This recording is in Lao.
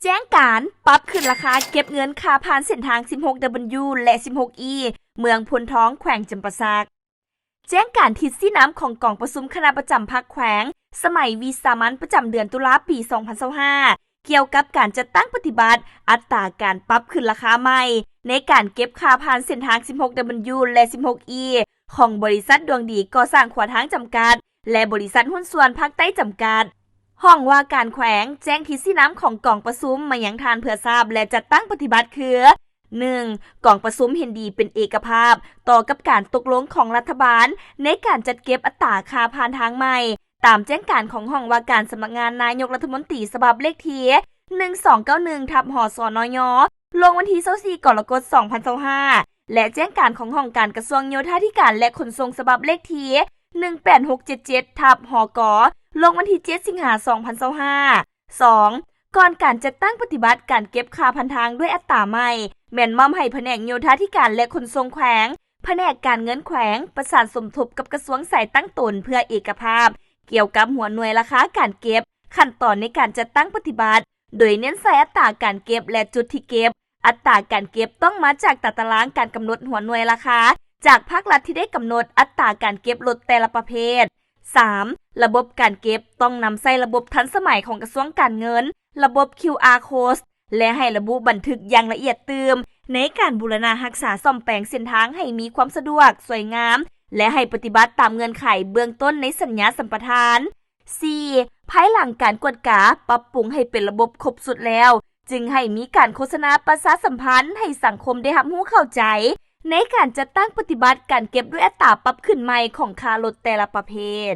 ແຈ້ງການປັບຂຶ້ນລາຄາເກັບເງິນຄ່າຜ່ານເສັ້ນທາງສິບຫົກ W ແລະ ສິບຫົກ E ເມືອງໂພນທອງ ແຂວງຈຳປາສັກ. ແຈ້ງການທິດຊີ້ນຳຂອງກອງປະຊຸມຄະນະປະຈຳພັກແຂວງ ສະໄໝວິສາມັນປະຈຳເດືອນຕຸລາ ປີສອງພັນຊາວຫ້າ ກ່ຽວກັບການຈັດຕັ້ງປະຕິບັດອັດຕາການປັບຂຶ້ນລາຄາໃໝ່ ໃນການເກັບຄ່າຜ່ານເສັ້ນທາງສິບຫົກ W ແລະ ສິບຫົກ E ຂອງບໍລິສັດດວງດີກໍ່ສ້າງຂົວທາງຈຳກັດ ແລະ ບໍລິສັດຫຸ້ນສ່ວນພາກໃຕ້ຈຳກັດ. ຫ້ອງວ່າການແຂວງແຈ້ງທິດຊີ້ນຳຂອງກອງປະຊຸມມາຍັງທ່ານເພື່ອຊາບ ແລະ ຈັດຕັ້ງປະຕິບັດຄື: ໜຶ່ງ, ກອງປະຊຸມເຫັນດີເປັນເອກະພາບຕໍ່ກັບການຕົກລົງຂອງລັດຖະບານໃນການຈັດເກັບອັດຕາຄ່າຜ່ານທາງໃໝ່ ຕາມແຈ້ງການຂອງຫ້ອງວ່າການສຳນັກງານນາຍົກລັດຖະມົນຕີ ສະບັບເລກທີ ໜຶ່ງສອງເກົ້າໜຶ່ງ ທັບ ຫສນຍ ລົງວັນທີ ຊາວສີ່ ກໍລະກົດ ສອງພັນຊາວຫ້າ ແລະ ແຈ້ງການຂອງຫ້ອງການກະຊວງໂຍທາທິການ ແລະ ຂົນສົ່ງ ສະບັບເລກທີ ໜຶ່ງແປດຫົກເຈັດເຈັດ ທັບ ຫກ ລົງວັນທີ ເຈັດ ສິງຫາ ສອງພັນຊາວຫ້າ. ສອງ, ກ່ອນການຈັດຕັ້ງປະຕິບັດການເກັບຄ່າຜ່ານທາງດ້ວຍອັດຕາໃໝ່ ແມ່ນມອບໃຫ້ພະແນກໂຍທາທິການ ແລະ ຂົນສົ່ງແຂວງ, ພະແນກການເງິນແຂວງ ປະສານສົມທົບກັບກະຊວງສາຍຕັ້ງຕົນເພື່ອເອກະພາບ ກ່ຽວກັບຫົວໜ່ວຍລາຄາການເກັບ, ຂັ້ນຕອນໃນການຈັດຕັ້ງປະຕິບັດ ໂດຍເນັ້ນໃສ່ອັດຕາການເກັບ ແລະ ຈຸດທີ່ເກັບ. ອັດຕາການເກັບຕ້ອງມາຈາກຕາຕະລາງການກຳນົດຫົວໜ່ວຍລາຄາຈາກພາກລັດທີ່ໄດ້ກຳນົດອັດຕາການເກັບລົດແຕ່ລະປະເພດ. ສາມ, ລະບົບການເກັບຕ້ອງນຳໃຊ້ລະບົບທັນສະໄໝຂອງກະຊວງການເງິນ, ລະບົບ QR Code ແລະ ໃຫ້ລະບຸບັນທຶກຢ່າງລະອຽດຕື່ມ ໃນການບູລະນະຮັກສາສ້ອມແປງເສັ້ນທາງໃຫ້ມີຄວາມສະດວກ, ສວຍງາມ ແລະ ໃຫ້ປະຕິບັດຕາມເງື່ອນໄຂເບື້ອງຕົ້ນໃນສັນຍາສຳປະທານ. ສີ່, ພາຍຫຼັງການກວດກາປັບປຸງໃຫ້ເປັນລະບົບຄົບຊຸດແລ້ວ ຈຶ່ງໃຫ້ມີການໂຄສະນາປະຊາສຳພັນໃຫ້ສັງຄົມໄດ້ຮັບຮູ້ເຂົ້າໃຈ ໃນການຈັດຕັ້ງປະຕິບັດການເກັບດ້ວຍອັດຕາປັບຂຶ້ນໃໝ່ຂອງຄ່າລົດແຕ່ລະປະເພດ.